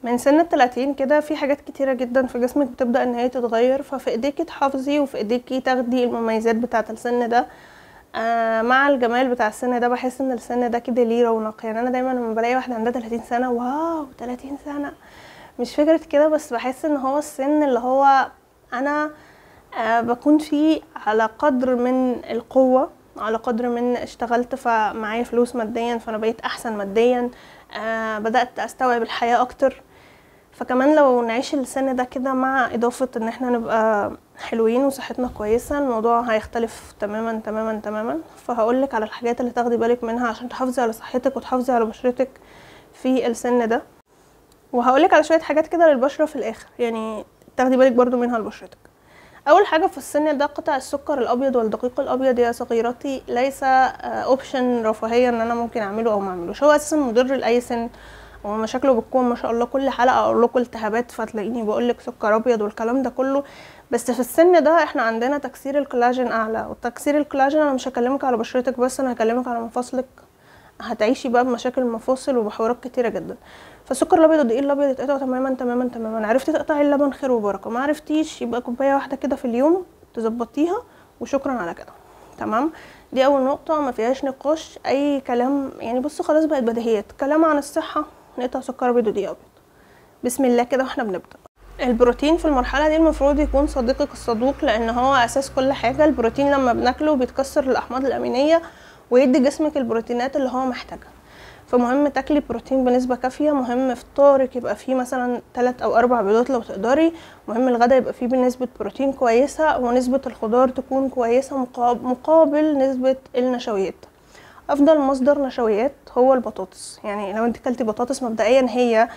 من سن 30 كده في حاجات كتيرة جدا في جسمك بتبدأ ان هي تتغير، ففي ايديكي تحافظي وفي ايديكي تاخدي المميزات بتاعة السن ده مع الجمال بتاع السن ده. بحس ان السن ده كده ليه رونق، يعني انا دايما لما بلاقي واحدة عندها 30 سنة wow 30 سنة، مش فكرة كده، بس بحس ان هو السن اللي هو انا بكون فيه على قدر من القوة، على قدر من اشتغلت فمعايا فلوس ماديا فانا بقيت احسن ماديا، بدأت استوعب الحياة اكتر. فكمان لو نعيش السن ده كده مع اضافة ان احنا نبقى حلوين وصحتنا كويسة، الموضوع هيختلف تماما تماما تماما. فهقولك على الحاجات اللي تاخدي بالك منها عشان تحافظي على صحتك وتحافظي على بشرتك في السن ده، وهقولك على شوية حاجات كده للبشرة في الاخر يعني تاخدي بالك برضو منها لبشرتك. اول حاجة في السن ده قطع السكر الابيض والدقيق الابيض يا صغيرتي ليس option رفاهية ان انا ممكن اعمله او ما اعملوش، هو اساسا مضر لاي سن ومشاكله بتكون ما شاء الله كل حلقة اقول لكم التهابات، فتلاقيني بقول لك سكر ابيض والكلام ده كله. بس في السن ده احنا عندنا تكسير الكولاجين اعلى، وتكسير الكولاجين انا مش هكلمك على بشرتك بس، انا هكلمك على مفاصلك، هتعيشي بقى بمشاكل المفاصل وبحوارات كتيرة جدا. فالسكر الابيض والدقيق الابيض يتقطعوا تماما تماما تماما. عرفتي تقطعي اللبن خير وبركة، ما عرفتيش يبقى كوباية واحدة كده في اليوم تظبطيها وشكرا على كده، تمام؟ دي اول نقطة ما فيهاش نقاش اي كلام، يعني بصوا خلاص بقت بديهيات، كلام عن الصحة نقطع سكر ابيض ودقيق ابيض، بسم الله كده واحنا بنبدا. البروتين في المرحلة دي المفروض يكون صديقك الصدوق، لان هو اساس كل حاجة. البروتين لما بناكله بيتكسر الاحماض الامينية ويدي جسمك البروتينات اللي هو محتاجها، فمهم تاكلي بروتين بنسبة كافيه. مهم فطارك يبقى فيه مثلا 3 أو 4 بيضات لو تقدري، مهم الغدا يبقى فيه بنسبة بروتين كويسة، ونسبه الخضار تكون كويسة مقابل نسبه النشويات. افضل مصدر نشويات هو البطاطس، يعني لو انت كلتي بطاطس مبدئيا هي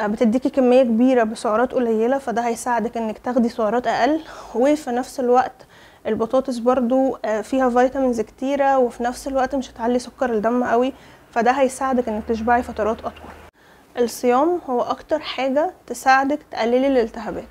بتديكي كمية كبيرة بسعرات قليله، فده هيساعدك انك تاخدي سعرات اقل، وفي نفس الوقت البطاطس برضو فيها vitamins كتيرة، وفي نفس الوقت مش هتعلي سكر الدم قوي، فده هيساعدك انك تشبعي فترات اطول. الصيام هو اكتر حاجة تساعدك تقللي الالتهابات،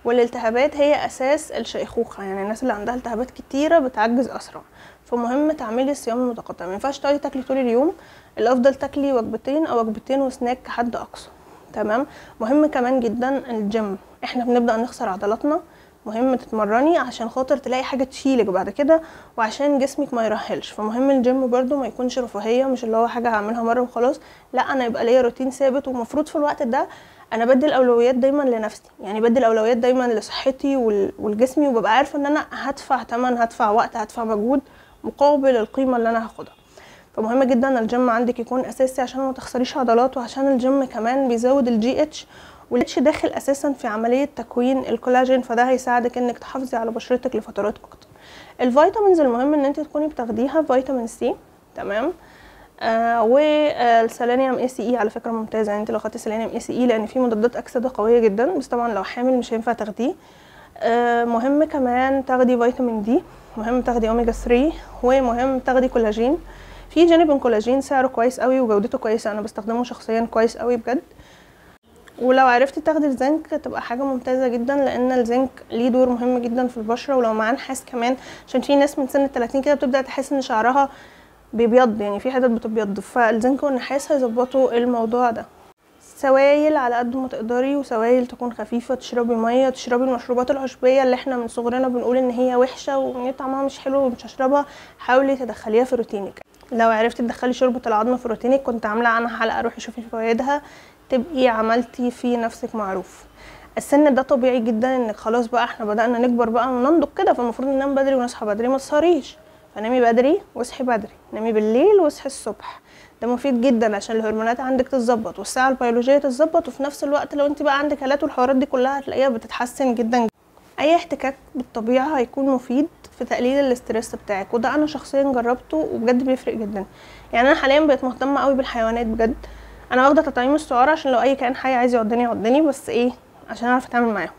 والالتهابات هي اساس الشيخوخة، يعني الناس اللي عندها التهابات كتيرة بتعجز اسرع، فمهم تعملي الصيام المتقطع. ما ينفعش تقعدي تاكلي طول اليوم، الافضل تاكلي وجبتين او وجبتين وسناك كحد اقصى، تمام؟ مهم كمان جدا الجيم، احنا بنبدا نخسر عضلاتنا، مهم تتمرني عشان خاطر تلاقي حاجة تشيلك بعد كده وعشان جسمك ما يرهلش. فمهم الجيم برضو ما يكونش رفاهية، مش اللي هو حاجة هعملها مرة وخلاص، لا انا يبقى ليا روتين ثابت، ومفروض في الوقت ده انا بدي الاولويات دايما لنفسي، يعني بدي الاولويات دايما لصحتي ولجسمي، وببقى عارفه ان انا هدفع ثمن، هدفع وقت، هدفع مجهود مقابل القيمة اللي انا هاخدها. فمهم جدا الجيم عندك يكون اساسي عشان ما تخسريش عضلات، وعشان الجيم كمان بيزود ال GH، وال GH داخل اساسا في عملية تكوين الكولاجين، فده هيساعدك انك تحافظي على بشرتك لفترات اكتر. ال vitamins المهم ان انت تكوني بتاخديها فيتامين سي، تمام؟ والسيلينيوم اي سي اي على فكرة ممتازة، يعني انت لو خدتي سيلينيوم اي سي اي لان فيه مضادات اكسده قوية جدا، بس طبعا لو حامل مش هينفع تاخديه. مهم كمان تاخدي فيتامين دي، مهم تاخدي اوميجا 3، ومهم تاخدي كولاجين. في جانب كولاجين سعره كويس قوي وجودته كويسة، انا بستخدمه شخصيا كويس قوي بجد. ولو عرفتي تاخدي الزنك تبقى حاجة ممتازة جدا، لان الزنك ليه دور مهم جدا في البشرة، ولو معاه نحاس كمان، عشان في ناس من سن 30 كده بتبدا تحس ان شعرها بيبيض، يعني في حتت بتبيض، فالزنك والنحاس هيظبطوا الموضوع ده. سوائل على قد ما تقدري، وسوائل تكون خفيفة، تشربي مية، تشربي المشروبات العشبيه اللي احنا من صغرنا بنقول ان هي وحشة وان طعمها مش حلو ومش هشربها، حاولي تدخليها في روتينك. لو عرفتي تدخلي شوربة العظم في روتينك، كنت عامله عنها حلقة روحي شوفي فوائدها، تبقي عملتي في نفسك معروف. السن ده طبيعي جدا انك خلاص بقى احنا بدأنا نكبر بقى وننضج كده، فالمفروض ننام بدري ونصحى بدري، ما تسهريش، فنامي بدري واصحي بدري، نامي بالليل واصحي الصبح، ده مفيد جدا عشان الهرمونات عندك تتظبط والساعة البيولوجية تتظبط، وفي نفس الوقت لو انت بقى عندك هالات والحوارات دي كلها هتلاقيها بتتحسن جدا. اي احتكاك بالطبيعة هيكون مفيد في تقليل ال stress بتاعك، وده انا شخصيا جربته وبجد بيفرق جدا. يعني انا حاليا بقيت مهتمة قوي بالحيوانات بجد، انا واخده تطعيم السعار عشان لو اي كائن حي عايز يعضني يعضني، بس ايه عشان اعرف اتعامل معاهم.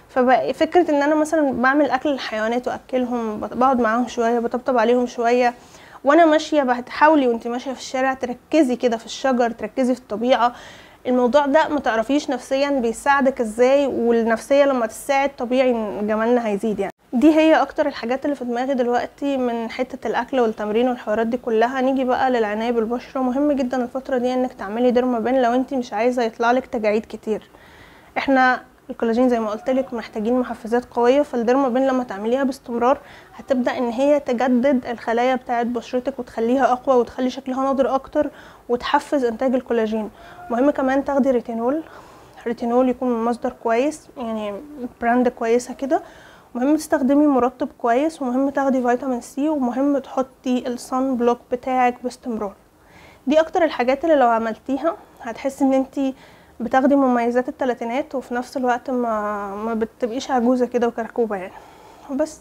فبقى فكرة ان انا مثلا بعمل اكل للحيوانات واكلهم، بقعد معاهم شوية، بطبطب عليهم شوية وانا ماشية. بتحاولي وانت ماشية في الشارع تركزي كده في الشجر، تركزي في الطبيعة. الموضوع ده ما تعرفيش نفسيا بيساعدك ازاي، والنفسية لما تساعد طبيعي جمالنا هيزيد. يعني دي هي اكتر الحاجات اللي في دماغي دلوقتي من حتة الاكل والتمرين والحوارات دي كلها. نيجي بقى للعنايه بالبشره. مهم جدا الفترة دي انك تعملي derma pen لو انت مش عايزه يطلع لك تجاعيد كتير. احنا الكولاجين زي ما قلت لك محتاجين محفزات قوية، فال derma pen لما تعمليها باستمرار هتبدا ان هي تجدد الخلايا بتاعه بشرتك وتخليها اقوى وتخلي شكلها نضر اكتر وتحفز انتاج الكولاجين. مهم كمان تاخدي retinol، retinol يكون من مصدر كويس يعني brand كويسة كده. مهم تستخدمي مرطب كويس، ومهم تاخدي فيتامين سي، ومهم تحطي ال sun block بتاعك باستمرار. دي اكتر الحاجات اللي لو عملتيها هتحسي ان انتي بتاخدي مميزات التلاتينات وفي نفس الوقت ما بتبقيش عجوزه كده وكركوبه يعني. بس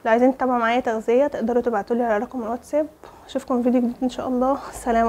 لو عايزين تتابعوا معايا تغذية تقدروا تبعتولي على رقم الواتساب. اشوفكم في فيديو جديد ان شاء الله. سلام.